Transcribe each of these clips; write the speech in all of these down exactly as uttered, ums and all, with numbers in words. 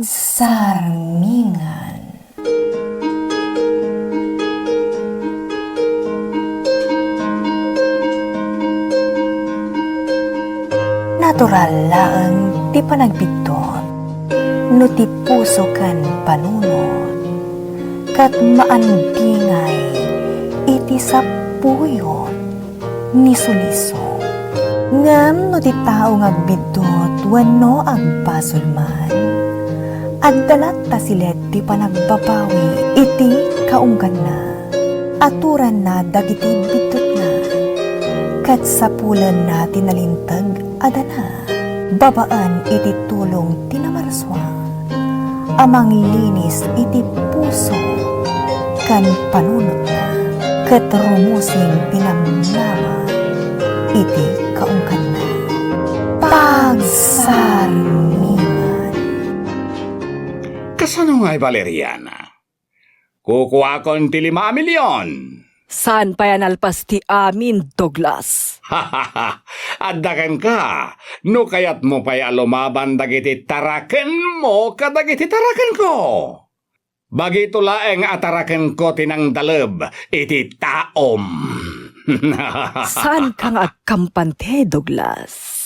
Sarmingan. Natural laeng ti panagbiddut no ti puso ken panunot, ket maandingay iti sapuyot ni suliso. Ngem no ti tao nga agbiddut wenno agbasol man, adda latta silet ti panagbabawi iti kaungganna. Aturanna dagiti biddutna, ket sapulenna ti nalinteg a dana babaen iti tulong ti Namarsua a manglinis iti puso ken panunotna, ket rumusing ti namnama iti kaungganna. Pagsarmingan. Kasano ngay, Valeriana? Kukuakon ti lima a milion. Saan pay a nalpas ti amin, Douglas? Adda kenka, no kayatmo pay a lumaban dagiti tarakenmo kadagiti tarakenko. Bagito laeng a tarakenko ti nangdaleb iti taom. Saanka nga agkampante, Douglas?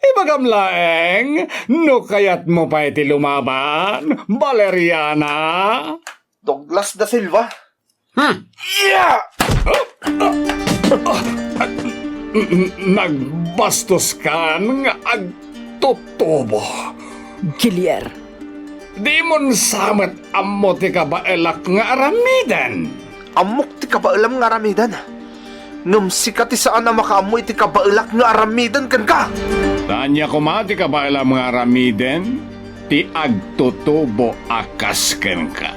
Ibagam laeng, no kayatmo pay ti lumaban, Valeriana. Douglas da Silva. Hmm. Yeah! N-, n-, nagbastos kan nga agtutubo. Gilier. Dimon sa met ammo ti kabaelak nga aramiden. Ammok ti kabaelam nga aramiden. Ngem sika ti saan a makaammo iti kabaelak nga aramiden kenka. Ania koma ti kabaelam nga aramiden ti agtutubo a kas kenka?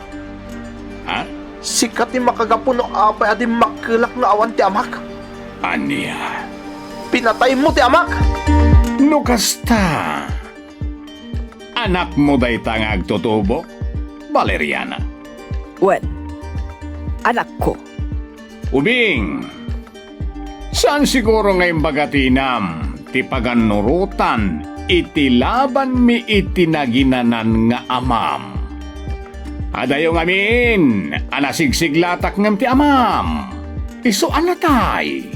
Ha? Sika ti makagapu no apay a dimmakkelak nga awan ti amak. Ania? Pinataymo ti amak! No kasta, anakmo dayta nga agtutubo, Valeriana? Wen, anakko. Ubing, saan siguro nga imbaga ti inam ti pagannurotan iti labanmi iti naginanan nga amam. Adayo ngamin a nasigsiglatak ngem ti amam, isu a natay.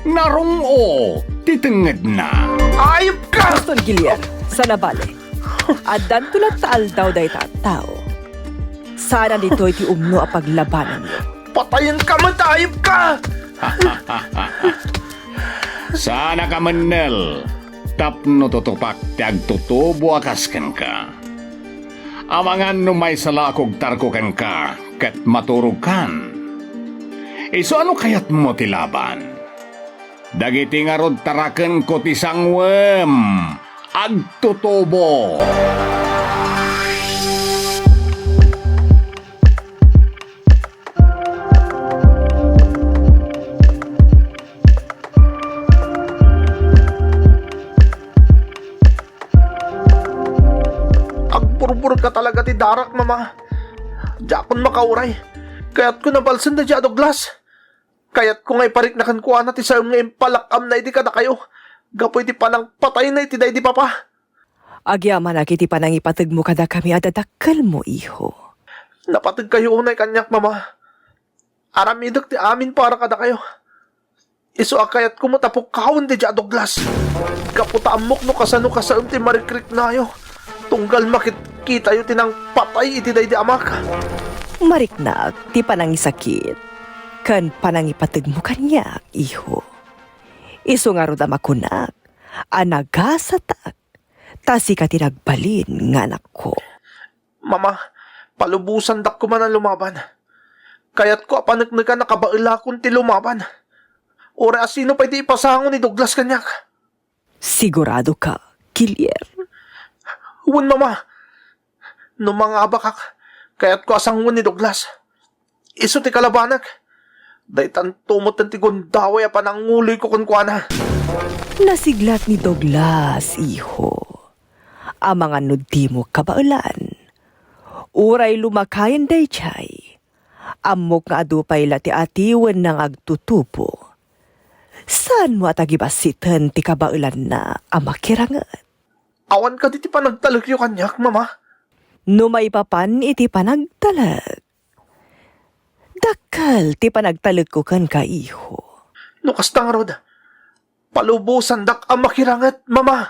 Narung-o ti tengngedna. Ayupka! Baston Gilier, saan a bale. Addanto latta aldaw dayta a tao. Saan a ditoy ti umno a paglabananyo. Patayenka met, ayupka! Saan a kamennel tapno tutupak ti agtutubo a kas kenka. Amangan no maysa la a kugtarko kenka ket maturogkan. Isu a no kayatmo ti laban. Dagiti ngarud tarakenko ti sanguem, agtutubo. Agburbur ka talaga ti darak, Mama. Diakon makauray. Kayatko nabalsen daydiay a Douglas. Kayatko nga iparikna kenkuana ti saem nga impalak-amna idi kadakayo gapu iti panangpatayna iti daydi papa. Agyamanak iti panangipategmo kadakami a dadakkelmo, iho. Napatégkayo unay kaniak, Mama. Aramidek ti amin para kadakayo. Isu a kayatko met a pukkawen daydiay a Douglas. Gapu ta ammok no kasano kasaem ti marikriknayo. Tunggal makitkitayo ti nangpatay iti daydi amak. Mariknak ti panangisakit ken panangipategmo kaniak, iho. Isu ngarud a makunak a nagasatak ta sika ti nagbalin nga anakko. Mama, palubosandak koma a lumaban. Kayatko a paneknekan a kabaelakon ti lumaban. Uray a sino pay ti ipasango ni Douglas kaniak. Sigurado ka, Gilier? Wen, Mama. No mangabakak, kayatko a sangoen ni Douglas. Isu ti kalabanek. Daytanto met ti gundaway a pananguloyko kenkuana. Nasiglat ni Douglas, iho. Amangan no dimo kabaelan. Uray lumakayen daydiay, ammok nga adu pay la ti atiwenna nga agtutubo. Saanmo a tagibassiten ti kabaelanna a makiranget. Awan kadi ti panagtalekyo kaniak, Mama? No maipapan iti panagtalek, dakkel ti panagtalekko kenka, iho. No kasta ngarud, palubosandak a makiranget, Mama.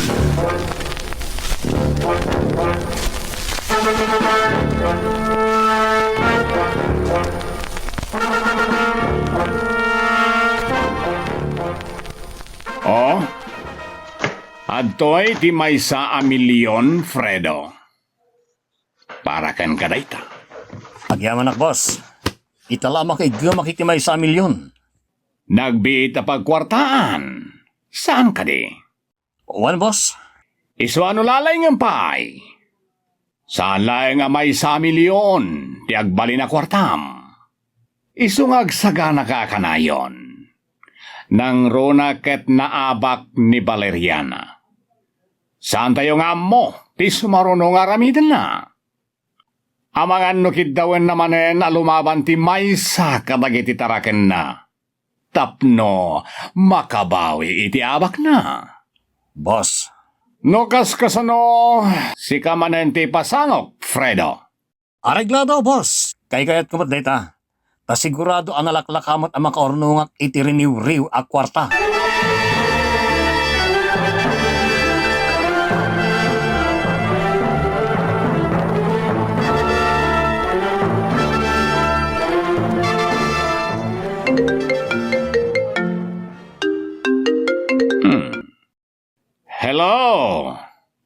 Oh? Adtoy ti maysa a milion, Fredo. Para kenka dayta. Agyamanak, boss. Ita la a makaigemak iti maysa a milion. Nagbiit a pagkuartaan. Saan kadi? Wen, boss. Isu a no lalaingen pay. Saan laeng a maysa a milion ti agbalin a kuartam. Isu nga agsaganaka a kanayon. Nangruna ket naabak ni Valeriana. Saantayo nga ammo ti sumaruno nga aramidenna. Amangan no kiddawenna manen a lumaban ti maysa kadagiti tarakenna tapno makabawi iti abakna. Boss. No kas kasano, sika manen ti ipasangok, Fredo. Areglado, boss. Kaykayatko met dayta. Ta sigurado a nalaklaka met a makaurnongak iti riniwriw a kuarta. Hmm. Hello,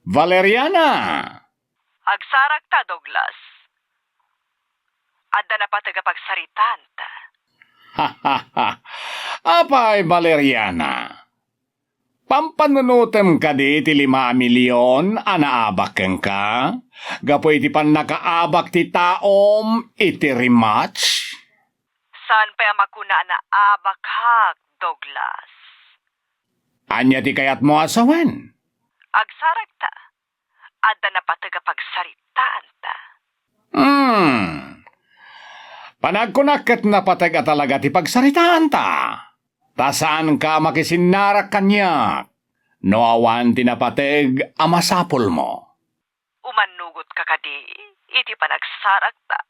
Valeriana! Agsarakta, Douglas. Adda napateg a pagsaritaanta. Apay, Valeriana, pampanunotem kadi ti lima a milion a naabak kenka gapu iti pannakaabak ti taom iti rematch? Saan pay a makuna a naabakak, Douglas. Ania ti kayatmo a sawen? Agsarakta. Adda napateg a pagsaritaanta. Hmm. Panagkunak ket napateg a talaga ti pagsaritaanta. Ta saanka a makisinnarak kaniak no awan ti napateg a masapulmo. Umannugotka kadi iti panagsarakta?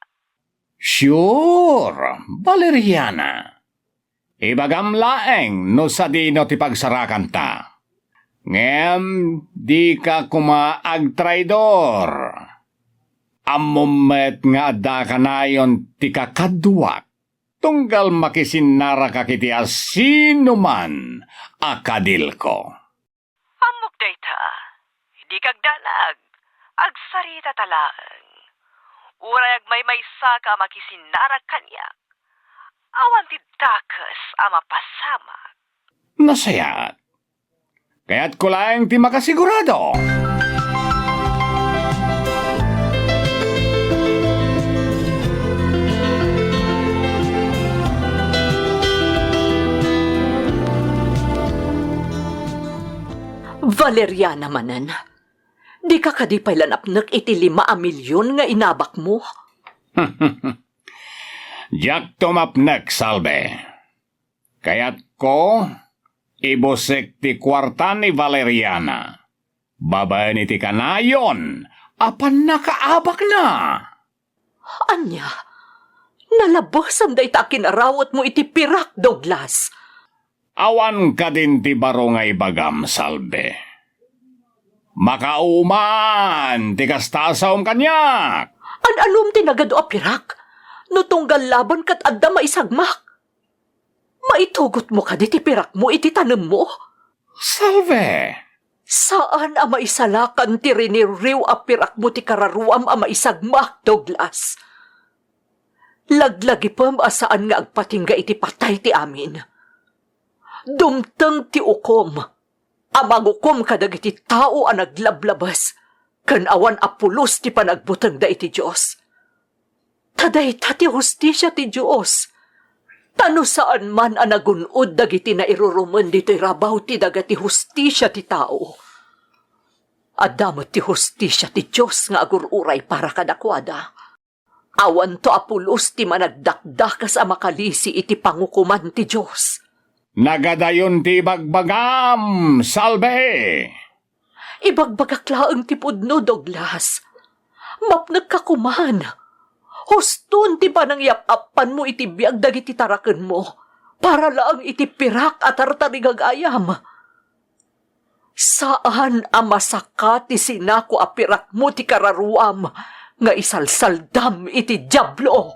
Sure, Valeriana. Ibagam laeng no sadino ti pagsarakanta. Ngem dika koma agtraidor. Ammom met nga adda kanayon ti kakaduak tunggal makisinnarakak iti asinoman a kadilko. Ammok dayta. Dika agdanag. Agsaritata laeng. Uray agmaymaysaka a makisinnarak kaniak, awan ti dakes a mapasamak. Nasayaat. Kayatko laeng ti makasigurado. Valeriana manen, dika kadi pay la napnek iti lima a milion nga inabakmo? Diakto mapnek, Salve. Kayatko, ibusek ti kuarta ni Valeriana babaen iti kanayon a pannakaabakna. Ania? Nalabesan dayta a kinarawetmo iti pirak, Douglas? Awan kadin ti baro nga ibagam, Salve. Makauman ti kasta a saom kaniak. An-anum ti nagadu a pirak? No tunggal laban ket adda maisagmak. Maitugotmo kadi ti pirakmo iti tanemmo? Salve! Saan a maisalakan ti riniwriw a pirakmo ti kararuam a maisagmak, Douglas. Laglagipem a saan nga agpatingga iti patay ti amin. Dumteng ti ukom a mangukom kadagiti tao a naglablabes ken awan a pulos ti panagbutengda iti Dios. Ta dayta ti hustisia ti Dios. Ta no saan man a nagun-od dagiti nairurumen ditoy rabaw ti daga ti hustisia ti tao, adda met ti hustisia ti Dios nga agur-uray para kadakuada. Awanto a pulos ti managdakdakes a makalisi iti pangukoman ti Dios. Nagadayon ti ibagbagam, Salve! Ibagbagak laeng ti pudno, Douglas. Mapnekka koman. Huston ti panangyap-appanmo iti biag dagiti tarakenmo para laeng iti pirak a tartarigagayam. Saan a masaka ti sinako a pirakmo ti kararuam nga isalsaldam iti Diablo.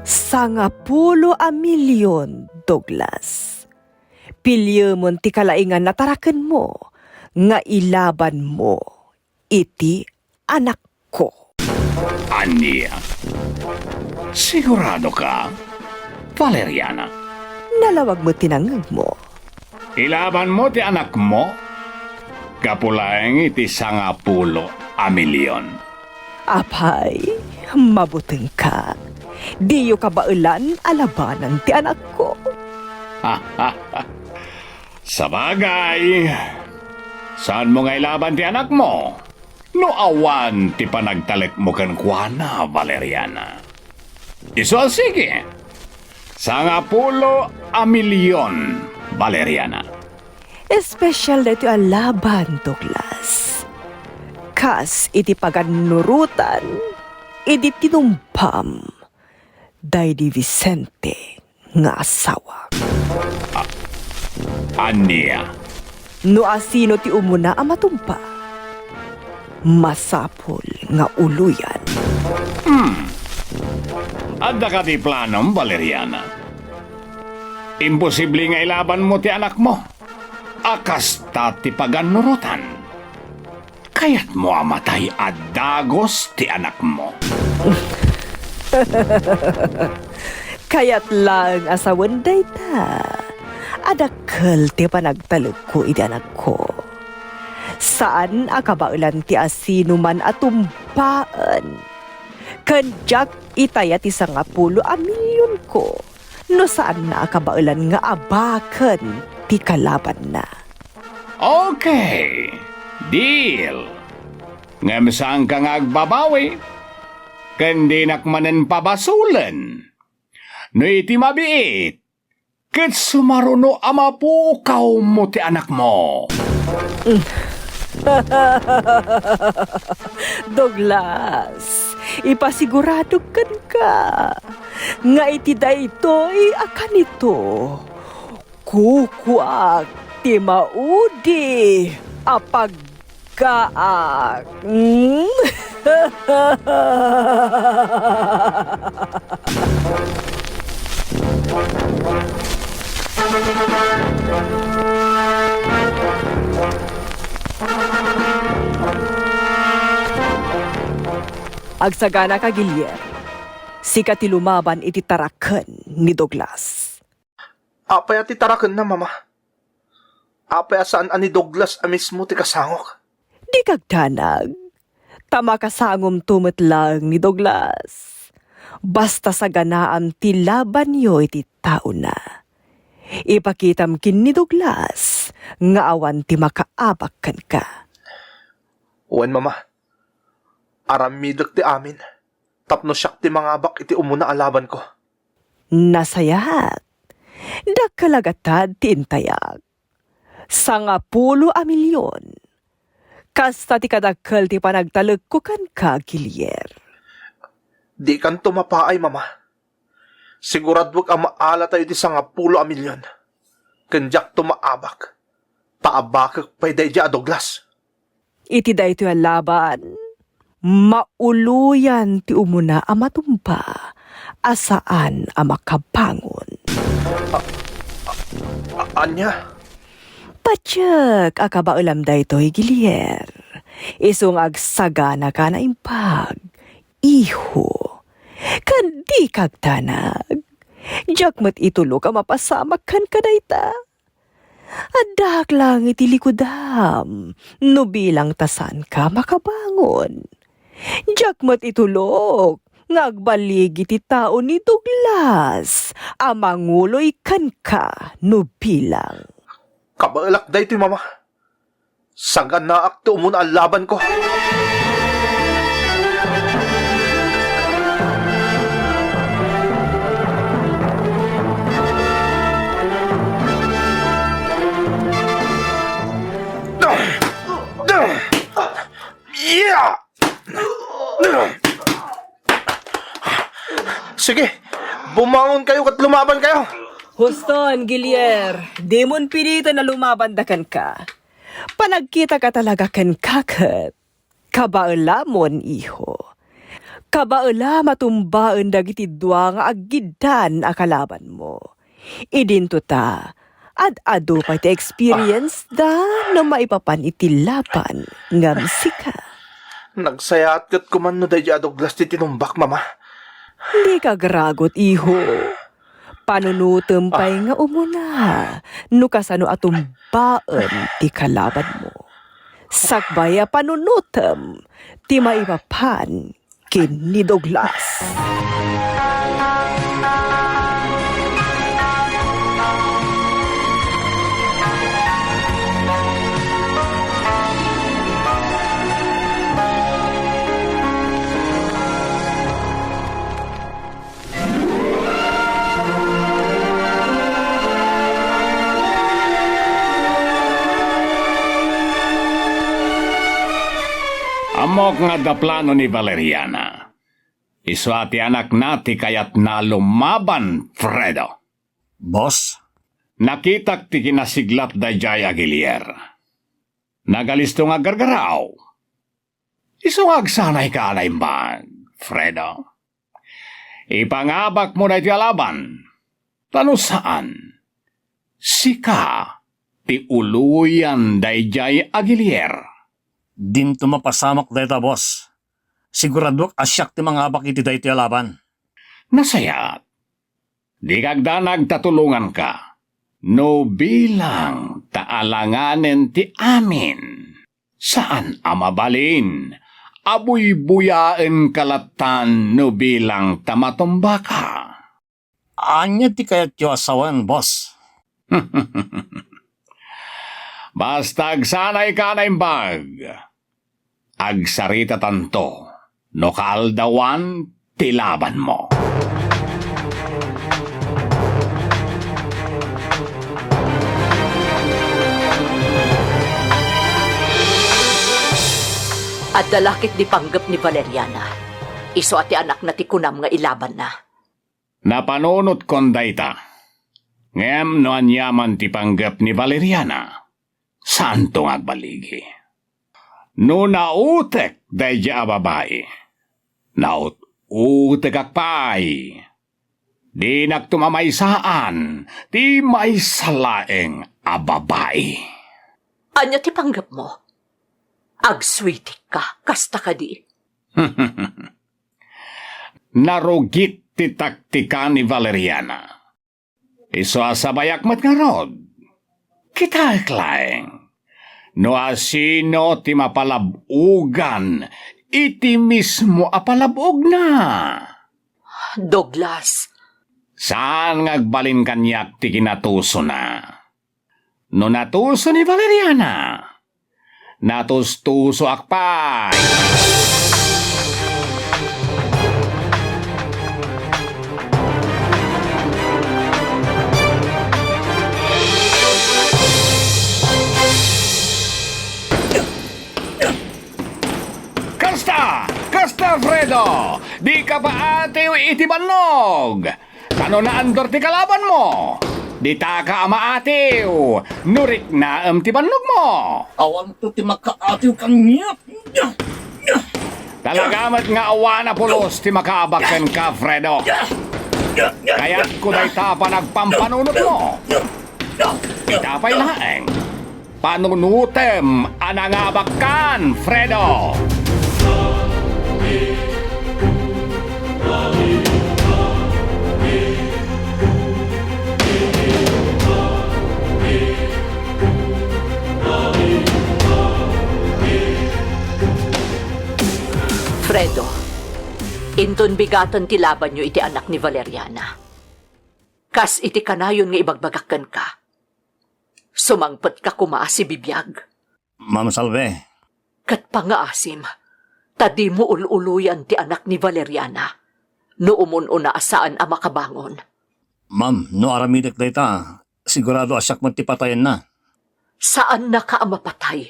Sangapulo a milion, Douglas. Piliemon ti kalaingan a tarakenmo nga ilabanmo iti anakko. Ania? Sigurado ka, Valeriana? Nalawag met ti nangngegmo. Ilabanmo ti anakmo? Gapu laeng iti sangapulo a milion. Apay, mabutengka. Diyo kabaelan a labanan ti anakko. Sabagay, saanmo nga ilaban ti anakmo no awan ti panagtalekmo kenkuana, Valeriana. Isu a sige, sangapulo a milion, Valeriana. Espesyal daytoy a laban, Douglas. Kas iti pagannurotan idi tinumpam daydi Vicente nga asawak. A-, ania? No asino ti umuna a matumpa, masapul nga uloyan. Hmm. Adda kadi planom, Valeriana? Imposible nga ilabanmo ti anakmo a kasta ti pagannurotan. Kayatmo a matay a dagus ti anakmo? Kayat laeng a sawen dayta a dakkel ti panagtalekko iti anakko. Saan a kabaelan ti asinoman a tumpaen. Ken diak itaya ti sangapulo a milionko no saanna a kabaelan nga abaken ti kalabanna. Okay, deal. Ngem saanka nga agbabawi, ken dinak manen pabasolen. No iti mabiit, ket sumaruno a mapukawmo ti anakmo. Douglas, ipasiguradok kenka nga iti daytoy a kanito, kukuak ti maudi a pag- gaak. Mm? Agsaganaka, Guillier. Sika ti lumaban iti taraken ni Douglas. Apay a ti tarakenna, Mama? Apay a saan a ni Douglas a mismo ti kasangok? Dika agdanag, ta makasangomto met laeng ni Douglas. Basta saganaam ti labanyo iti taona. Ipakitam ken ni Douglas nga awan ti makaabak kenka. Wen, Mama. Aramidek ti amin tapno siak ti mangabak iti umuna a labanko. Nasayaat. Dakkel a gatad ti intayak. Sangapulo a milion. Kasta ti kadakkel ti panagtalekko kenka, Guillier. Dikanto mapaay, Mama. Siguraduek a maalatayo ti sangapulo a milion. Ken diakto maabak, ta abakek pay daydiay a Douglas. Iti daytoy a laban, mauloyan ti umuna a matumpa a saan a makabangon. A-, ania? Patiek a kabaelam daytoy, Guillier. Isu nga agsaganaka a naimbag, iho. Ken dika agdanag. Diak met itulok a mapasamak kenka dayta. Addaak laeng iti likudam no bilang ta saanka makabangon. Diak met itulok nga agbaligi ti tao ni Douglas a manguloy kenka no bilang. Kabaelak daytoy, Mama. Saganaak ti umuna a labanko. Sige, bumangon kayo ket lumaban kayo. Huston, Gilier, dimon piliten a lumabanda kenka. Panagkitaka talaga kenka ket kabaelamon, iho. Kabaelam a tumbaen dagiti dua nga aggiddan a kalabanmo. Idinto ta, ad-adu pay ti experience da no maipapan iti laban ngem sika. Nagsayaat ket kuman no daydi a Douglas ti tinumbak, Mama. Dika agragot, iho. Panunotem pay nga umuna no kasano a tumbaen ti kalabanmo. Sakbay a panunotem ti maipapan ken ni Douglas. Ammok nga adda plano ni Valeriana. Isu a ti anakna ti kayatna lumaban, Fredo. Boss? Nakitak ti kinasiglat daydiay a Gilier. Nagalisto nga aggargaraw. Isu nga agsanayka a naimbag, Fredo. Ipangabakmo daytoy a laban. Ta no saan, sika ti uloyan daydiay a Gilier. Dinto mapasamak dayta, boss. Siguradoak a siak ti mangabak iti daytoy a laban. Nasayaat. Dika agdanag ta tulonganka. No bilang ta alanganen ti amin. Saan a mabalin a buybuyaenka lattan no bilang ta matumbaka. Ania ti kayatyo a sawen, boss? Basta agsanayka a naimbag. Agsaritatanto no kaaldawan ti labanmo. Adda la ketdi panggep ni Valeriana. Isu a ti anakna ti kunam nga ilabanna. Napanunotkon dayta. Ngem no aniaman ti panggep ni Valeriana, saanto nga agbaligi. No nautek daydiay a babai, naut-utekak pay. Dinakto mamaysaan ti maysa laeng a babai. Ania ti panggepmo? Agsuitikka, kasta kadi? Narugit ti taktika ni Valeriana. Isu a sabayak met ngarud. Kitaek laeng no asino ti mapalab-ogan iti mismo a palab-ogna. Douglas. Saan nga agbalin kaniak ti kinatusona. No natuso ni Valeriana, natustusoak pay. Kasta! Kasta, Fredo! Dika paatiw iti bannog! Ta no naandor ti kalabanmo, ditaka a maatiw no riknaem ti bannogmo. Awanto ti makaatiw kaniak. Talaga met nga awan a pulos ti makaabak kenka, Fredo. Kayatko dayta a panagpampanunotmo. Ita pay laeng. Panunotem a nangabakkan, Fredo! Fredo, inton bigaten ti labanyo iti anak ni Valeriana. Kas iti kanayon nga ibagbagak kenka, sumangpetka koma a sibibiag. Ma'am Salve. Ket pangngaasim, ta dimo ul-uloyan ti anak ni Valeriana no umun-una a saan a makabangon. Ma'am, no aramidek dayta, sigurado a siak met ti patayenna. Saannaka a mapatay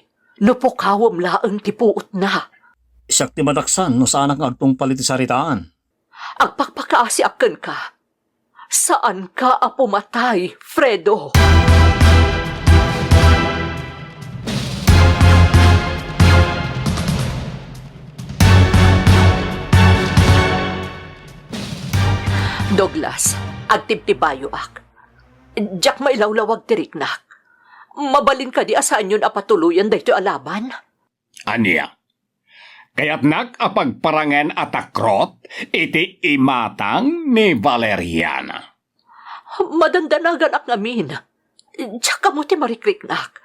no pukawem laeng ti puotna. Siak ti madaksan no saanak nga agtungpal iti saritaan. Agpakpakaasiak kenka. Saanka a pumatay, Fredo. Douglas, agtibtibayoak. Diak mailawlawag ti riknak. Mabalin kadi a saanyon a patuloyen daytoy a laban? Ania? Kayatnak a pagparangen a takrot iti imatang ni Valeriana? Madandanaganak ngamin. Diak ammo ti marikriknak.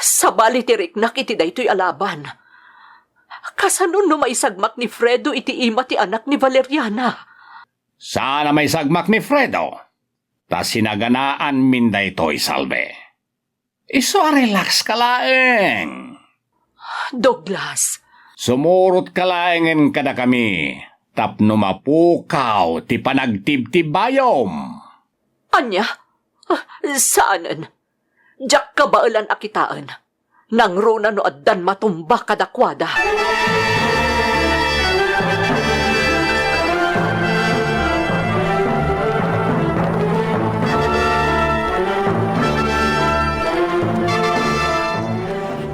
Sabali ti riknak iti daytoy a laban. Kasano no maisagmak ni Fredo iti ima ti anak ni Valeriana? Saan a maisagmak ni Fredo, ta sinaganaanmin daytoy, Salve. Isu a relax ka laeng. Douglas. Sumurot ka laengen kadakami tapno mapukaw ti panagtibtibayom. Ania? Ah, saanen. Diak kabaelan a kitaen. Nangruna no addan matumba kadakuada.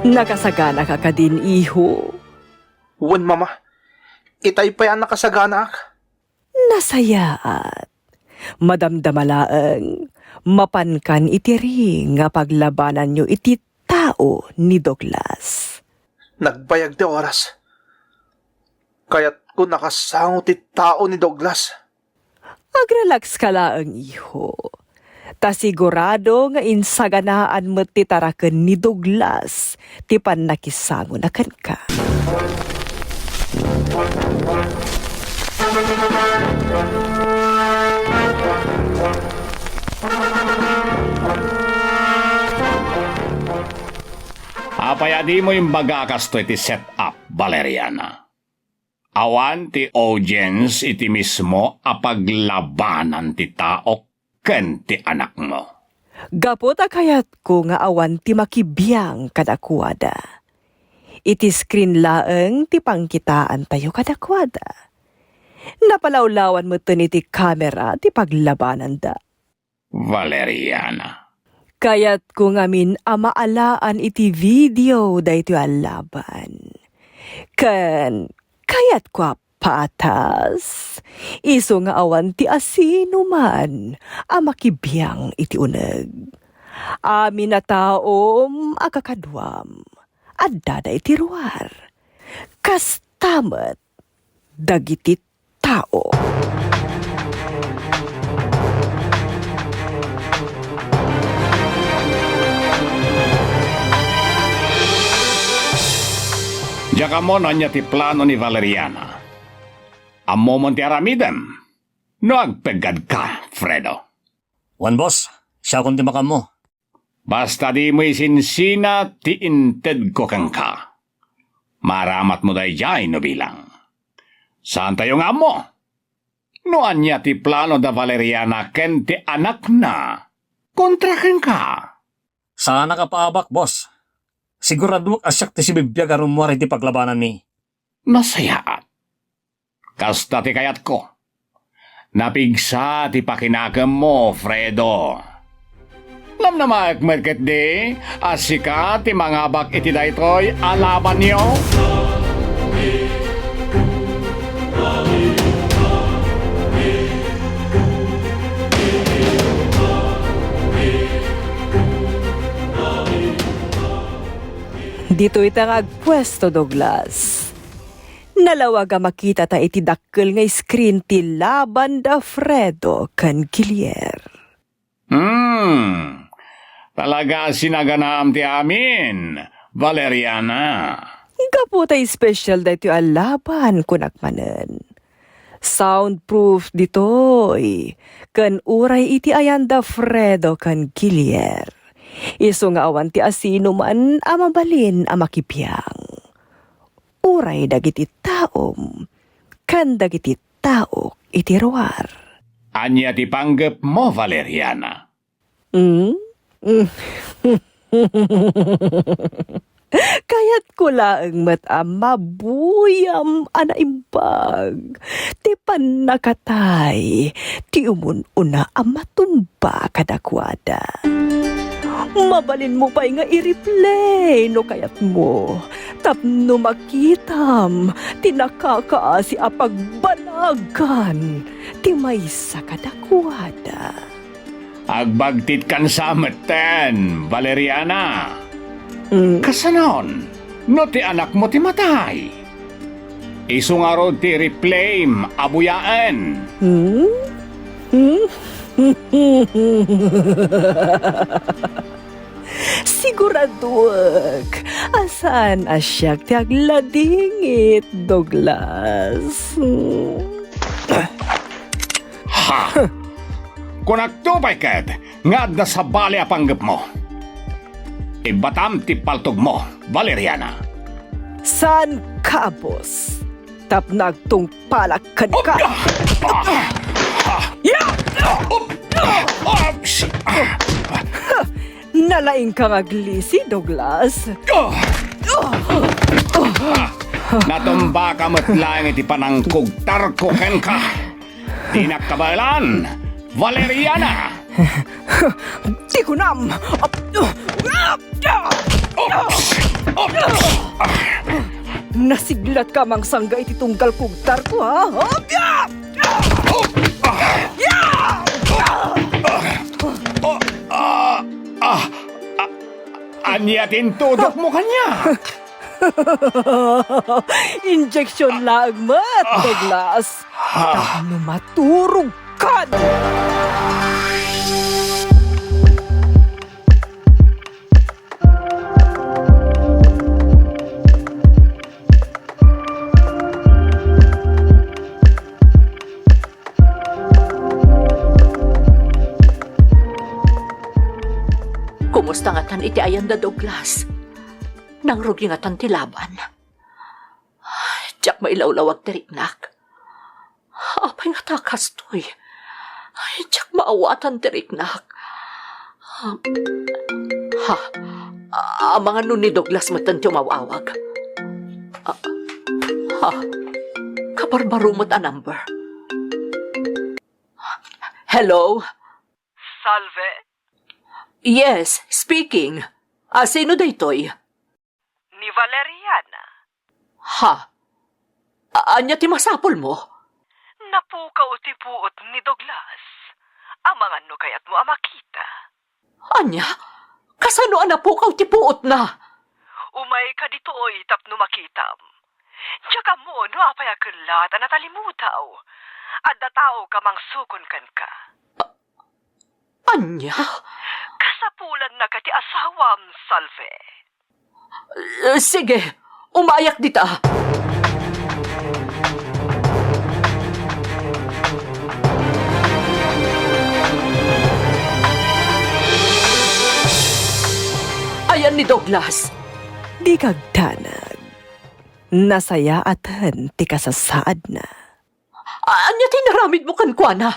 Nakasagana ka kadin, iho? Wen, Mama. Itay pay a nakasaganaak. Nasayaat. Madamdama laeng, mapankan iti ring a paglabananyo iti tao ni Douglas. Nagbayag ti oras. Kayatko nakasango ti tao ni Douglas. Agrelax ka laeng, iho. Ta sigurado nga insaganaan met ti taraken ni Douglas ti pannakisangona kenka. Apay a dimo imbaga a kastoy ti set-up, Valeriana? Awan ti audience iti mismo a paglabanan ti taok ken ti anakmo. Gapu ta kayatko nga awan ti makibiang kadakuada. Iti screen laeng ti pangkitaantayo kadakuada. Napalawlawan metten iti kamera ti paglabananda. Valeriana. Kayatko ngamin a maalaan iti video daytoy a laban. Ken kayatko a patas, isu nga awan ti asinoman a makibiang iti uneg. Amin a taom a kakaduam, addada iti ruar. Kasta met dagiti tao. Diak ammo no ania ti plano ni Valeriana. Ammomon ti aramidem no agpeggadka, Fredo. Wen, boss, siakon ti makaammo. Basta dimo isinsina ti intedko kenka. Maaramatmo daydiay no bilang. Saantayo nga ammo no ania ti plano da Valeriana ken ti anakna kontra kenka. Saanak a paabak, boss. Siguradoak a siak ti sibibiag a rummuar iti paglabananmi. Nasayaat. Kasta ti kayatko. Napigsa ti pakinakemmo, Fredo. Namnamaek met ketdi a sika ti mangabak iti daytoy a labanyo? Ditoy ta nga agpuesto, Douglas. Nalawag a makitata iti dakkel nga screen ti laban da Fredo ken Gilier. Hmm. Talaga a sinaganaam ti amin, Valeriana. Gapu ta special daytoy a laban, kunak manen. Soundproof ditoy, ken uray iti ayan da Fredo ken Gilier. Isu nga awan ti asinoman a mabalin a makibiang. Uray dagiti taom ken dagiti taok iti ruar. Ania ti panggepmo, Valeriana? Hmm? Hmm. Kayatko laeng met a mabuyam a naimbag ti pannakatay ti umun-una a matumba kadakuada. Mabalinmo pay nga i-replay no kayatmo, tapno makitam ti nakakaasi a pagbanagan ti maysa kadakuada. Agbagtitkan sa metten, Valeriana. Mm. Kasanon, no ti anakmo ti matay? Isu ngarud ti replay-m a buyaen. Hmm? Hmm? Siguraduek a saan a siak ti agladingit, Douglas. Hmm. Ha! Kunakto pay ket nga adda sabali a panggepmo. Ibbatam ti paltogmo, Valeriana. Saan ka, boss? Tapno agtungpalak kenka. Ya! Nalaingka nga aglisi, Douglas. Natumbaka met laeng iti panangkugtarko kenka. Dinak kabaelan, Valeriana! Ti kunam! Oops! Oops! Nasiglatka a mangsangga iti tunggal kugtarko, ha? Ah, ah, ah, ania ti intudokmo kaniak? Injection laeng met, Douglas. Ah. Tapno maturogkan. Kumusta ngatan iti ayanda, Douglas? Nangrugi ngatan ti laban? Diak mailawlawag ti riknak. Apay ngata a kastoy? Ay, diak maawatan ti riknak. Ha? Amangan no ni Douglas metten ti umaw-awag. Ah, ha? Kabarbaro met a number. Hello? Salve? Yes, speaking. Ah, sino daytoy? Ni Valeriana. Ha? A-, ania ti masapulmo? Napukaw ti puot ni Douglas. Amangan no kayatmo a makita. Ania? Kasano a napukaw ti puotna? Umayka ditoy tapno makitam. Diak ammo no apay a kellat a natalimudaw. Adda tao a mangsukon kenka. Ania? Kasapulannaka ti asawam, Salve. Eh, sige, umayak dita. Ayan ni Douglas. Dika agdanag. Nasayaaten ti kasasaadna. Ania ti inaramidmo kenkuana?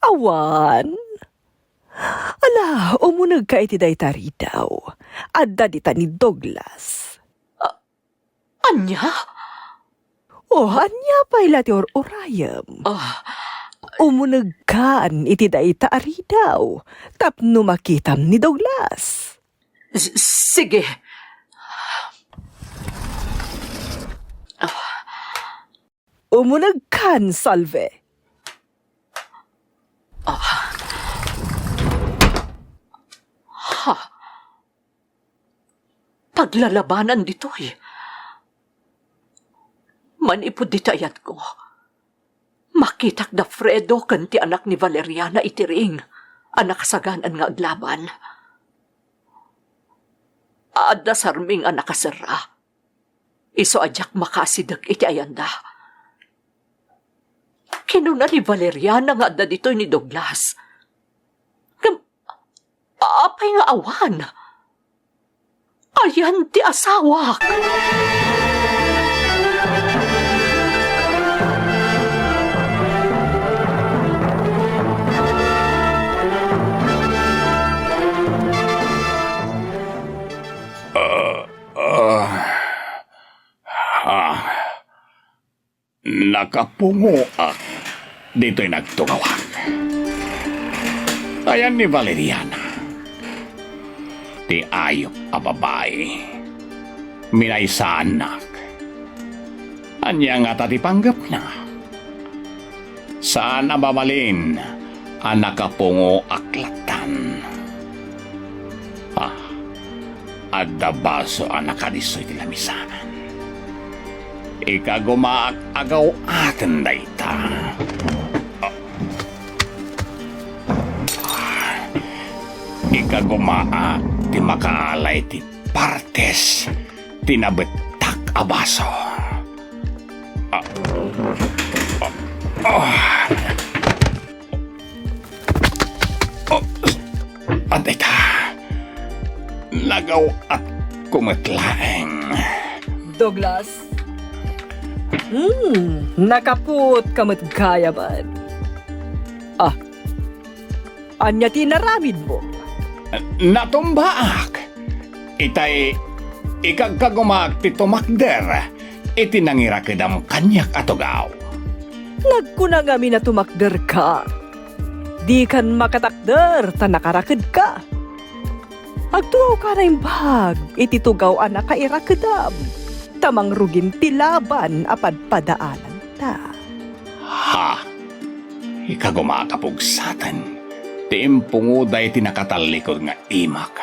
Awan. Ala, umunegka iti dayta a ridaw. Adda dita ni Douglas. A-, ania? Oh, ania pay la ti ur-urayem? Ah. Umunegkan iti dayta a ridaw tapno makitam ni Douglas. S-, sige. Umunegkan, Salve. Ah. Ha? Paglalabanan ditoy. Manipud dita ayatko, makitak da Fredo ken ti anak ni Valeriana iti ring a nakasaganan nga aglaban. Adda sarming a nakaserra. Isu a diak makaasideg iti ayanda. Kinuna ni Valeriana nga adda ditoy ni Douglas. Ngem, apay nga awan? Ayan ti asawak. Ah, ah, a kapungoak ditoy nagtugawak. Ayan ni Valeriana, ti ayup a babai, minaysaannak. Ania ngata ti panggepna? Saan a mabalin a nakapungoak lattan. Ah, adda baso a nakadisso iti lamisaan. Ikagumaak a gaw-aten dayta. Ah. Ikagumaak ti makaala iti partes ti nabettak a baso. Ah. Ah. Ah. Oh. Adda ita. Nagaw-atko met laeng. Douglas. Hmm, nakapuotka met gayam. Ah, ania ti inaramidmo? Natumbaak. Itay, ikagkagumaak ti tumakder iti nangirakedam kaniak a tugaw. Nagkuna ngamin a tumakderka. Dikan makatakder ta nakarakedka. Agtugawka naimbag iti tugaw a nakairakedam, ta mangrugim ti laban a padpadaananta. Ha? Ikagumaak a pugsaten ti impungoda iti nakatallikod nga imak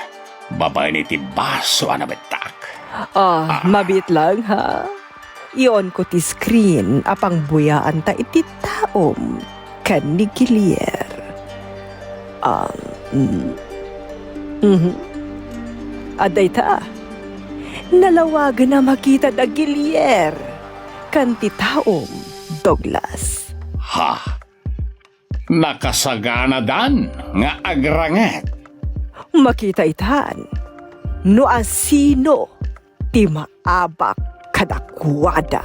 babaen iti baso a nabettak. Ah, ah, mabiit laeng, ha? Iyaonko ti screen a pangbuyaanta iti taom ken ni Gilier. Ah, mm. Mhm. Adda ita. Nalawagen a makita da Gilier ken ti taom, Douglas. Ha? Nakasaganadan nga agranget. Makita itan no asino ti maabak kadakuada.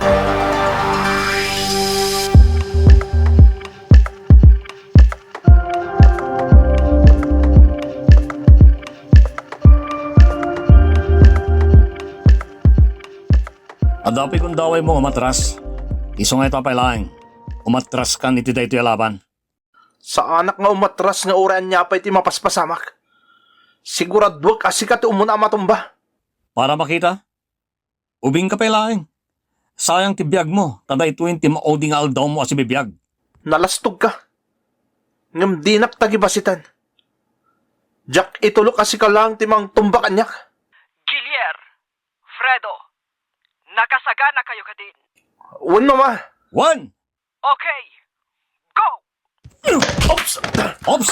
Adda pay gundawaymo, umatras. Isu nga ita pay laeng, umatraskan iti daytoy a laban. Saanak nga umatras nga uray ania pay ti mapaspasamak. Siguraduek a sika ti umuna a matumba. Para makita? Ubingka pay laeng. Sayang ti biagmo, ta daytoyen ti maudi nga aldawmo a sibibiag. Nalastogka. Ngem dinak tagibasiten. Diak itulok a sika laeng ti mangtumba kaniak. Gilier, Fredo, nakasaganakayo kadin? Wen, Mama. Wen! Okay. Go! Oops! Oops!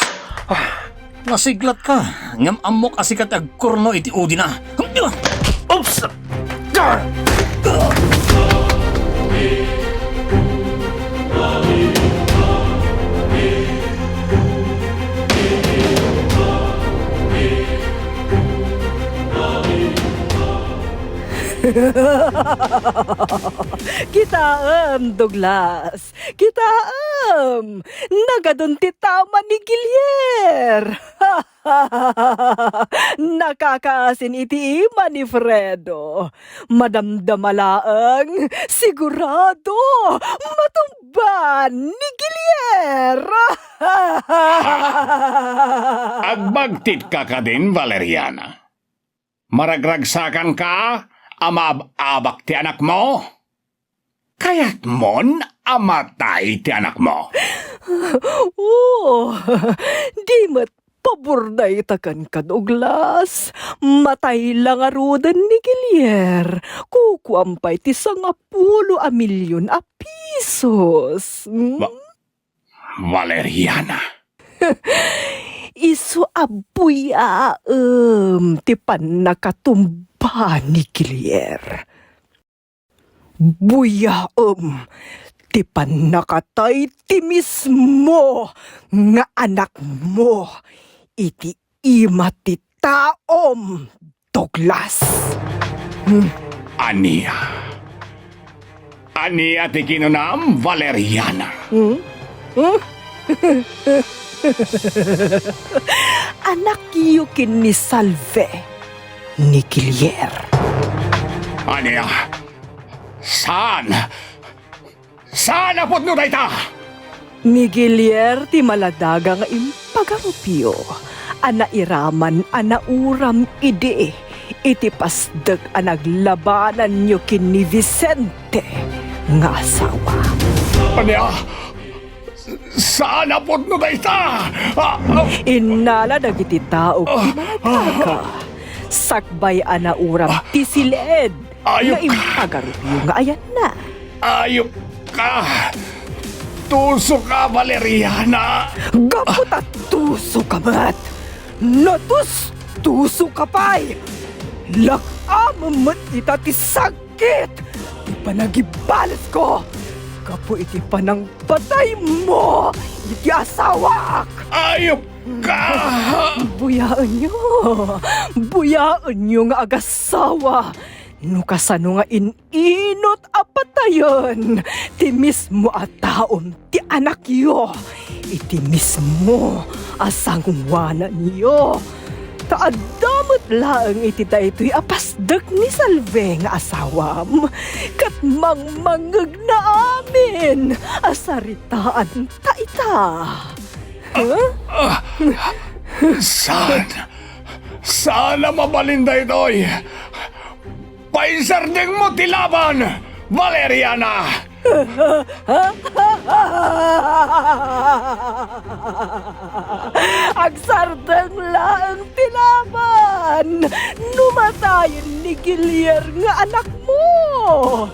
Nasiglatka, ngem ammok a sika ti agkurno iti udina. Oops! Kitaem, Douglas. Kitaem! Nagadun ti tama ni Gilier! Nakakaasin iti ima ni Fredo. Madamdama laeng, sigurado, matumba ni Gilier! Agbagtitka kadin, Valeriana? Maragragsakanka a maab-abak ti anakmo? Kayatmon a matay ti anakmo? Oh, di met pabor dayta kenka, Douglas. Matay la ngaruden ni Gilier. Kukuam pay ti sangapulo a milyon a pisos. Hmm? Ba-, Valeriana. Isu a buyaem ti pannakatumba ni Gilier. Buyaem ti pannakatay ti mismo nga anakmo iti ima ti taom, Douglas. Hmm. Ania? Ania ti kinunam, Valeriana? Hmm? Hmm? Anakyo ken ni Salve, ni Gilier. Ania? Saan? Saan a pudno dayta? Ni Gilier ti maladaga nga impagarupyo a nairaman a nauram idi iti pasdek a naglabananyo ken ni Vicente nga asawa. Ania? Saan a pudno dayta? Ah, ah. Innala dagiti tao ti maladaga. Sakbay a nauram ti sil-ed nga impagarupyo nga ayanna. Ayop ka! Tuso ka, Valeriana! Gapu ta tuso ka met! Natustuso ka pay! Lak-amem met ita ti sag- sakit ti panagibalesko gapu iti panangpataymo iti asawak! Ayop ka! Buyaenyo! Buyaenyo nga agasawa! No kasano nga in-inut a patayen ti mismo a taom ti anakyo iti mismo a sangoananyo. Ta adda met laeng iti daytoy a pasdek ni Salve nga asawam, ket mangmangngegna amin a saritaanta ita. Huh? Ah, ah, saan? Saan a mabalin daytoy? Painsardengmo ti laban, Valeriana! Agsardeng laeng ti laban no matayen ni Gilier nga anakmo.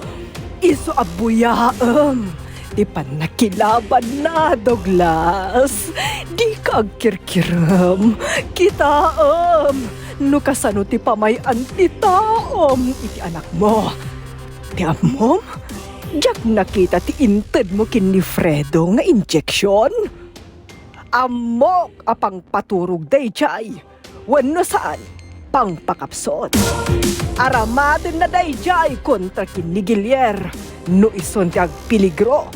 Isu a buyaem ti pannakilabanna, Douglas. Dika agkirkirem. Kitaem no kasano ti pamay-an ti taom iti anakmo. Ti ammom, diak nakita ti intedmo ken ni Fredo nga injection. Ammok a pangpaturog daydiay. Wenno saan, pangpakapsut. Aramatenna daydiay kontra ken ni Gilier no isun ti agpeligro.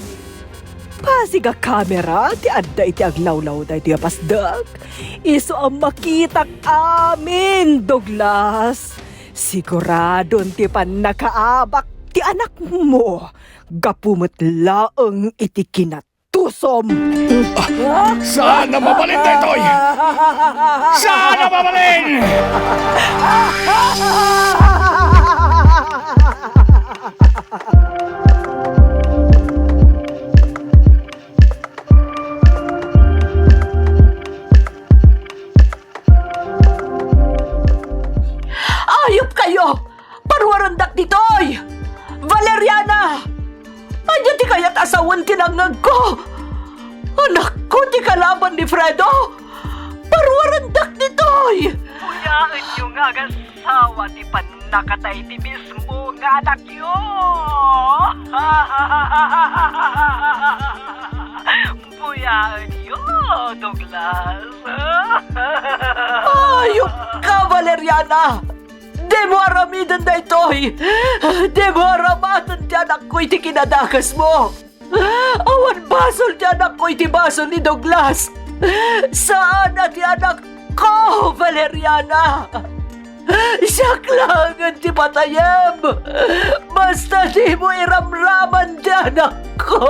Pasig a kamera ti adda iti aglawlaw daytoy a pasdek. Isu a makitak amin, Douglas. Siguradon ti pannakaabak ti anakmo gapu met laeng iti kinat- tusom. Ah, saan a mabalin daytoy? Saan a mabalin? Ayop kayo! Paruarendak ditoy! Valeriana! Ania ti kayat a sawen ti nangngegko? Anakko ti kalaban ni Fredo! Paruarendak ditoy! Buyaenyo nga agasawa ti pannakatay ti mismo nga anakyo! Buyaenyo, Douglas! Ayop ka, Valeriana! Dimo aramiden daytoy! Dimo aramaten ti anakko iti kinadakesmo! Awan basol ti anakko iti basol ni Douglas! Saan a ti anakko, Valeriana! Siak laengen ti patayem! Basta dimo iramraman ti anakko!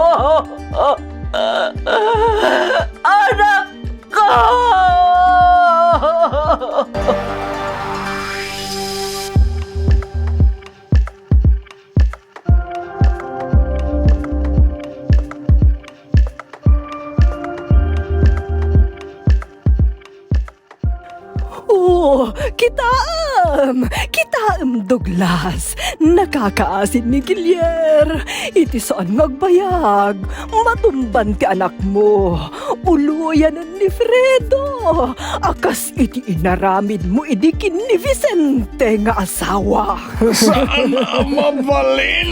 Anakko! Oh, kitaem! Kitaem, Douglas! Nakakaasin ni Gilier! Iti saan nga agbayag, matumban ti anakmo. Uloyanen ni Fredo a kas iti inaramidmo idi ken ni Vicente nga asawa. Saan a mabalin?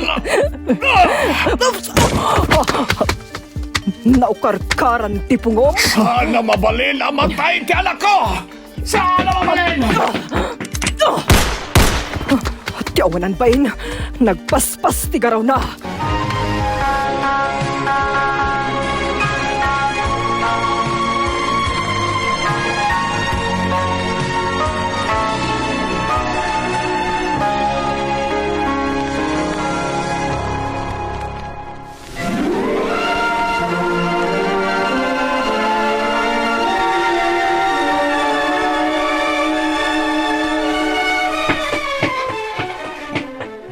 Naukarkaran ti pungom. Saan a mabalin a matay ti anakko? Saan a mabalin? Ti awanan bain, nagpaspas ti garawna.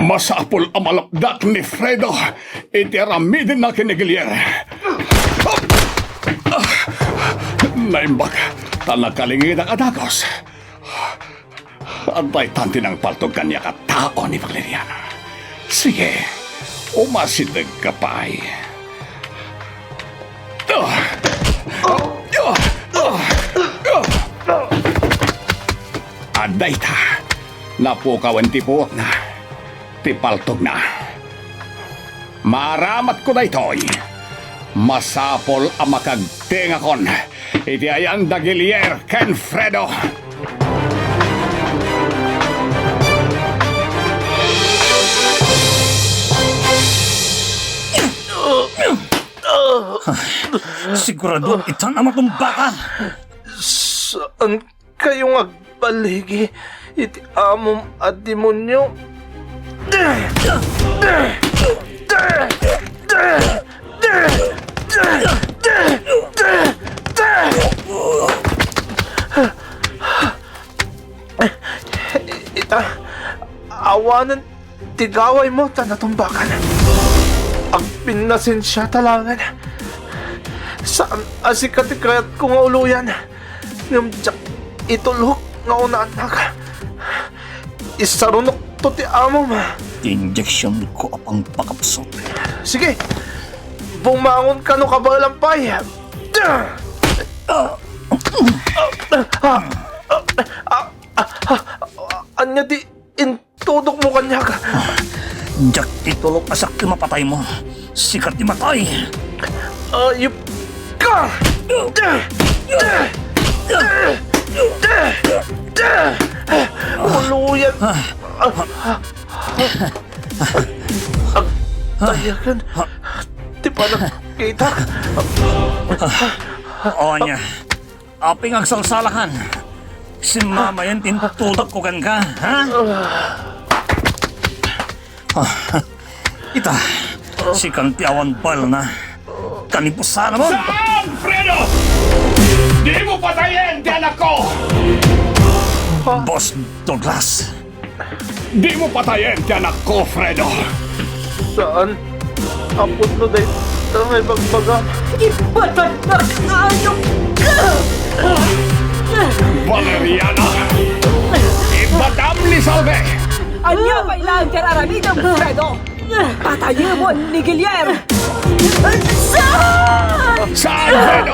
Masapul a malapdak ni Fredo iti aramidenna ken ni Gilier. Naimbag ta nakalingedak a dagus. Adda itan ti nangpaltog kaniak a tao ni Valeriana. Sige, umasidegka pay. Adda ita, napukawen ti puotna, ti paltogna. Maaramatko daytoy. Masapul a makagtengakon iti ayan da Gilier ken Fredo. Sigurado itan a matumbaka. Saan kayo nga agbaligi iti amom a demonio? Ita, awanen ti gawaymo ta natumbakan. Agpinnasensiata laengen. Saan a sika ti kayatko nga uloyan, ngem diak itulok nga unaannak. Isarunokto ti amom. Ti injeksionko a pangpakapsut. Sige, bumangon kano kabaelan pay. Ania ti intudokmo kaniak? Diak itulok a siak ti mapataymo. Sika ti matay. Ayup ka! Uloyan! Agtayagan ti panagkita. Ania, apay nga agsalsalakan? Simmamayen ti intudokko kenka, ha? Ah, ita, sikan ti awan baelna. Kanibusanamon! Saan, Fredo? Dimo patayen ti anakko! Boss Douglas, dimo patayen ti anakko, Fredo. Saan? Apo no dayta nga ibagbagam. Ibatannak nga ayup ka! Valeriana! Ibatam ni Salve! Ania pay laeng ti ar-aramidem, Fredo? Patayemon ni Gilier! Saan? Saan, Fredo?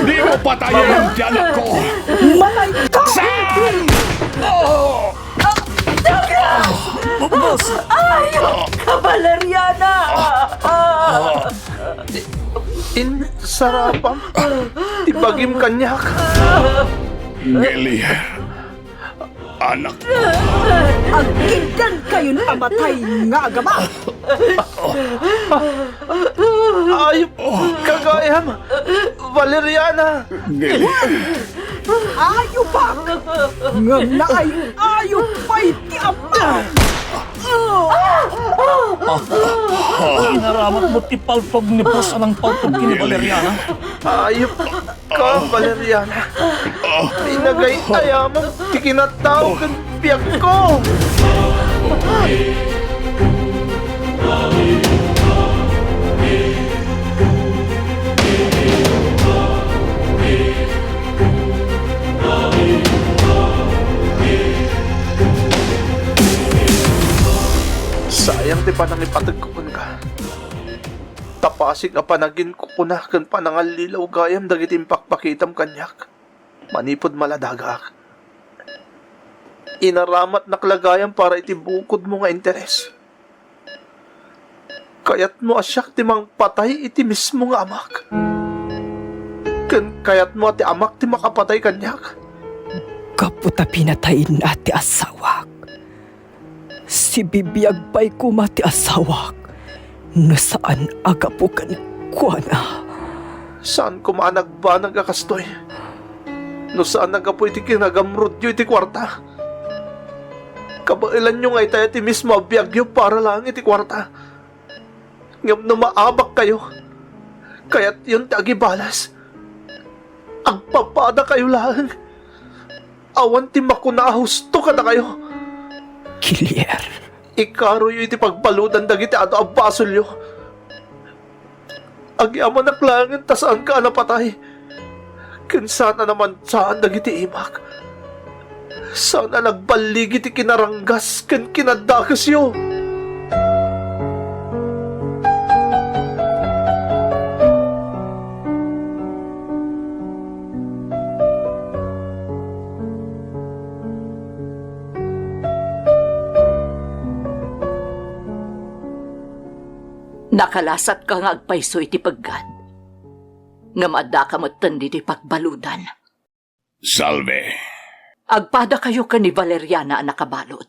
Dimo patayen ti anakko! Matay ka! Saan? Oh! Douglas! Boss! Ayup ka, Valeriana! Insarapam ti bagim kaniak. Gilier, anak. Agkindan kayon a matay nga agama. Ayup ka gayam, Valeriana. Gilier. Ayupak! Ngem naay-ayup pay ti ama! Inaramatmo ti paltog ni Boss a nangpaltog ken ni Valeriana. Ayup ka, Valeriana. Inagay-ayamam ti kinatao ken biagko. Sayang ti panangipategko kenka. Ta pasig a panaginkukuna ken panangallilaw gayam dagiti impakpakitam kaniak manipud maladagaak. Inaramatnak la gayam para iti bukodmo nga interes. Kayatmo a siak ti mangpatay iti mismo nga amak? Ken kayatmo a ti amak ti makapatay kaniak? Gapu ta pinatayna ti asawak, sibibiag pay koma ti asawak no saan a gapu kenkuana. Saan koma a nagbanag a kastoy no saan a gapu iti kinagamrudyo iti kuarta. Kabaelanyo nga itaya ti mismo a biagyo para laeng iti kuarta. Ngem no maabakkayo, kayatyon ti agibales. Agpapadakayo laeng. Awan ti makuna a husto kadakayo. Kilier, Ikaroyo iti pagbaludan dagiti adu a basolyo. Agyamanak laengen ta saanka a napatay, ken saan a namansan dagiti imak. Saan a nagballigi ti kinaranggas ken kinadakesyo. Nakalasatka nga agpayso iti peggad, ngem addaka metten ditoy pagbaludan. Salve. Agpadakayo ken ni Valeriana a nakabalud.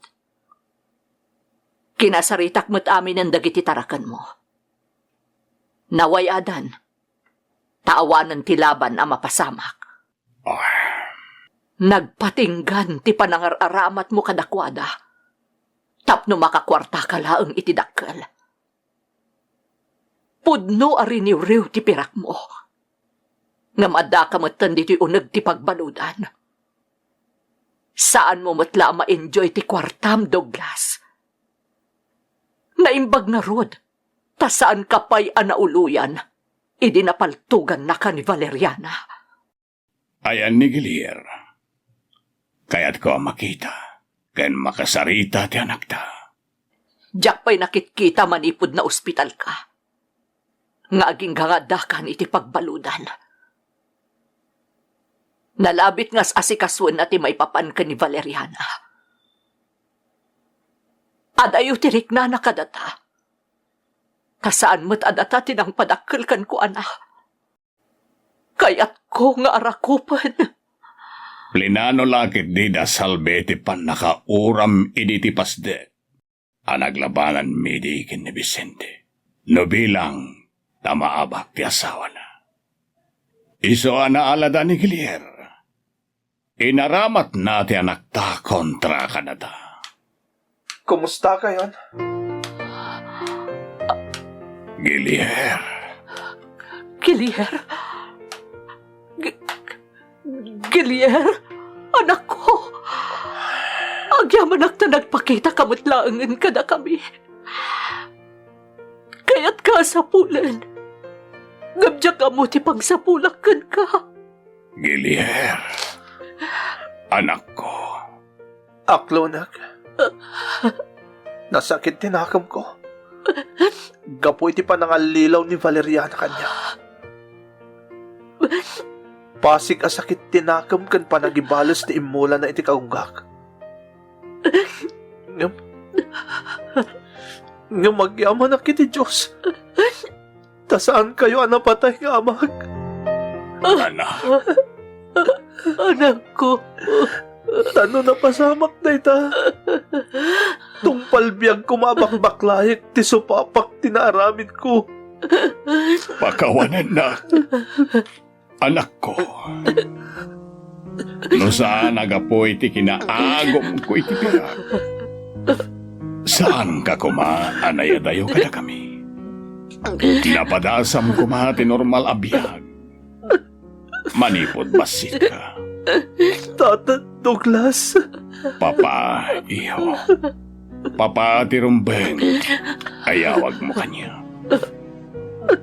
Kinasaritak met aminen dagiti tarakenmo. Naway-adan, ta awanen ti laban a mapasamak. Ah. Nagpatinggan ti panangar-aramatmo kadakuada tapno makakuartaka laeng iti dakkel. Pudno a riniwriw ti pirakmo. Ngem addaka metten ditoy uneg ti pagbaludan. Saanmo met la a ma-enjoy ti kuartam, Douglas. Naimbag ngarud, ta saanka pay a nauloyan idi napaltogannaka ni Valeriana. Ayan ni Gilier. Kayatko a makita ken makasarita ti anakta. Diak pay nakitkita manipud naospitalka nga agingga nga addakan iti pagbaludan. Nalabit nga as-asikasoenna ti maipapan ken ni Valeriana. Adayo ti riknana kadata. Ta saan met a data ti nangpadakkel kenkuana. Kayatko nga arakupen. Plinano la ketdi da Salve ti pannakauram idi ti pasdek a naglabananmi idi ken ni Vicente, no bilang ta maabak ti asawana. Isu a naalada ni Gilier, inaramatna ti anakta kontra kadata. Kumusta kayon? Gilier. Gilier? Gi-, Gilier? Anakko? Agyamanak ta nagpakitaka met laengen kadakami. Kayatka a sapulen. Ngem diak ammo ti pangsapulak kenka. Gilier, anakko. Aklonek, nasakit ti nakemko gapu iti panangallilaw ni Valeriana kaniak. Pasig a sakit ti nakem ken panagibales ti immulana iti kaunggak. Ngem, ngem agyamanak iti Dios ta saankayo a napatay nga amak. Anak. Anakko. Ta no napasamak dayta, tungpal biag koma a bakbaklaek ti supapak ti naaramidko. Pakawanennak. Anakko, no saan a gapu iti kinaagumko iti pirak, saanka koma a nayadayo kadakami. Napadasam koma ti normal a biag manipud bassitka. Tata Douglas. Papa, iho. Papa ti rumbeng. Ayawagmo kaniak.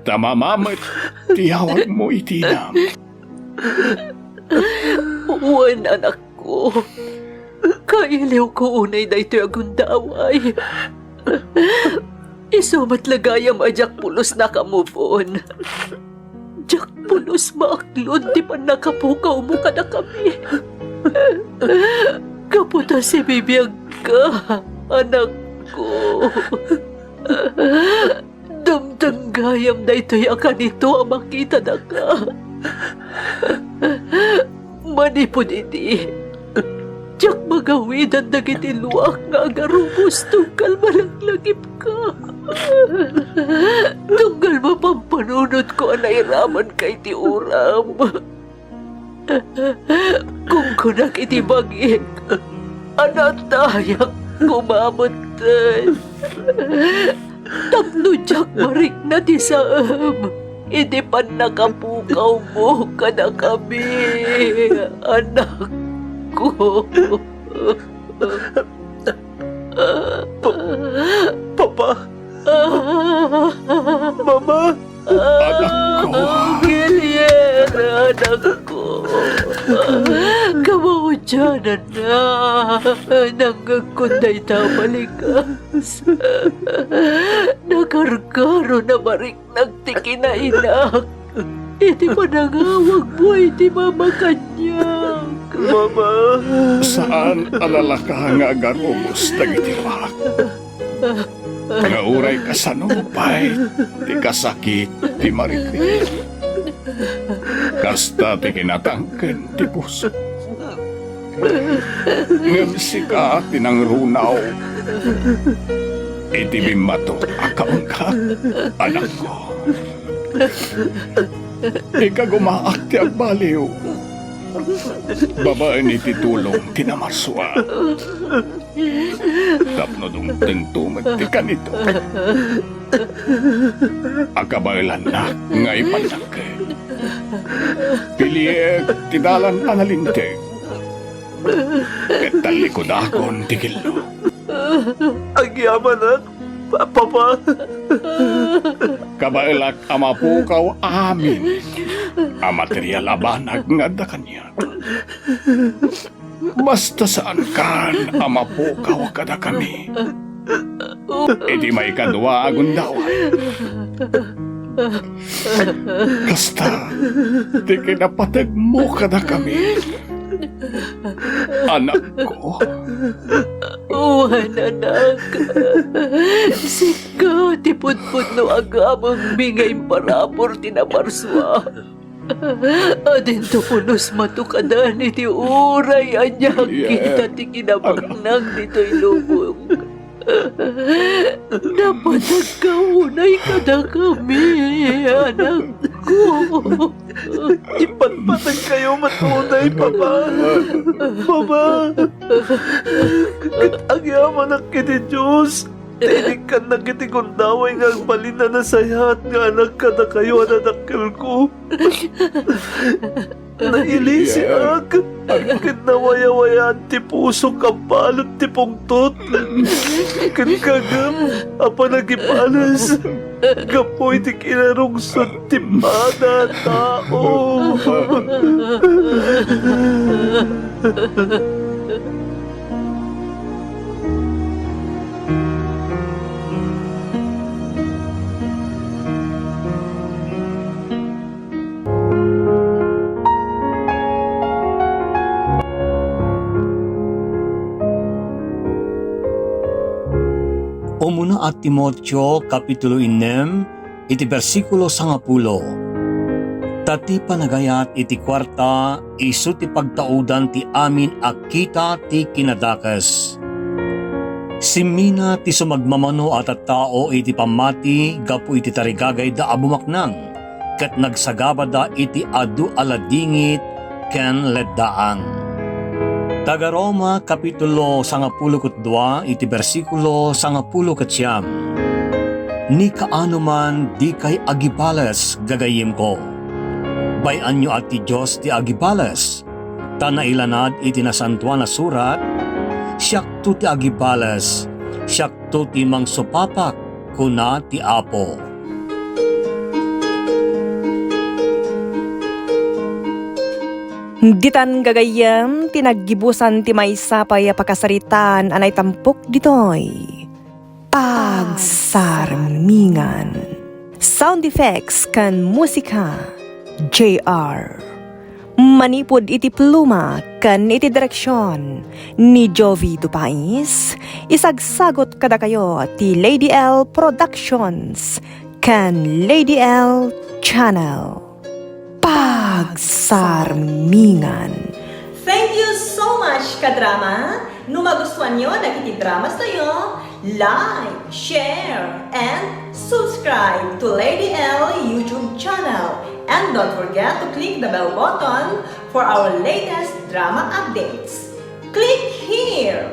Ta Mama met ti yawagmo iti inam. Wen, anakko. Kailiwko unay daytoy a gundaway. Isu met la gayam a diak pulos naka-move on. Diak pulos maaklod ti pannakapukawmo kadakami. Gapu ta sibibiagka, anakko. Damdam gayam daytoy a kanito a makitadaka. Manipud idi, diak magawidan dagiti luak nga agarubos tunggal malaglagipka. Tunggal mapampanunotko a nairamanka iti uram. Kunkunak iti bangik a natayak koma metten. Tapno diak marikna ti saem iti pannakapukawmo kadakami, anakko. Pa-, Papa? Mama? Anakko. Kilier, anakko. Kamaudiananna. Nangngegkon dayta a malikas. Nakarkarona a mariknag ti kinainak iti panangawagmo iti mama kaniak. Mama. Saan a lalaka nga agarubos dagiti ruak. Nga uray kasano pay ti kasakit ti mariknag, kasta ti kinatangken ti puso. Ngem sika ti nangrunaw iti bimmato a kaungkat, anakko. Ikagumaak ti agbaliw babaen iti tulong ti namarsua. Tapno dumtengto met ti kanito a kabaelannak nga ipannakket. Piliek ti dalan a nalinteg, ket tallikodakon ti kello. Agyamanak, Pa-, Papa. Kabaelak a mapukaw amin a material a banag nga adda kaniak. Basta saankan a mapukaw kadakami iti maikadua a gundaway. Kasta ti kinapategmo kadakami, anakko. Wen, anak. Sika ti pudpudno a gamengmi nga imparabur ti namarsua. Adinto punos matukadan iti uray ania a kita ti kinabaknang ditoy lubong. Napatagka unay kadakami, anakko. Ipatpatagkayo met unay, Papa. Papa. Ket agyamanak iti Dios, ta inikkannak iti gundaway nga agbalin a nasayaat nga anak kadakayo a nadakkelko. Nailisiak ken nawayawayaan ti pusok a balud ti pungtot, ken kagem a panagibales gapu iti kinarungsot ti pada a tao. Umuna a Timoteo, kapitulo ennem, iti bersikulo sangapulo. Ta ti panagayat iti kuarta, isu ti pagtaudan ti amin a kita ti kinadakes. Simmina ti sumagmamano a tattao iti pammati gapu iti tarigagayda a bumaknang, ket nagsagabada iti adu a ladingit ken leddaang. Taga-Roma, kapitulo sangapulo ket dua, iti bersikulo sangapulo ket siam. Ni kaano man dikay agibales, gagayyemko. Bay-anyo a ti Dios ti agibales, ta nailanad iti Nasantoan a Surat, "Siakto ti agibales, siakto ti mangsupapak," kuna ti Apo. Ditan gagayyem ti naggibusan ti maysa pay a pakasaritaan a naitampok ditoy Pagsarmingan. Sound effects ken musika, J R. Manipud iti pluma ken iti direksion ni Jovi Dupais, isagsagut kadakayo ti Lady L Productions ken Lady L Channel. Pagsarmingan. Thank you so much, kadrama! No magustuanyo dagiti dramas tayo, like, share, and subscribe to Lady L YouTube channel. And don't forget to click the bell button for our latest drama updates. Click here!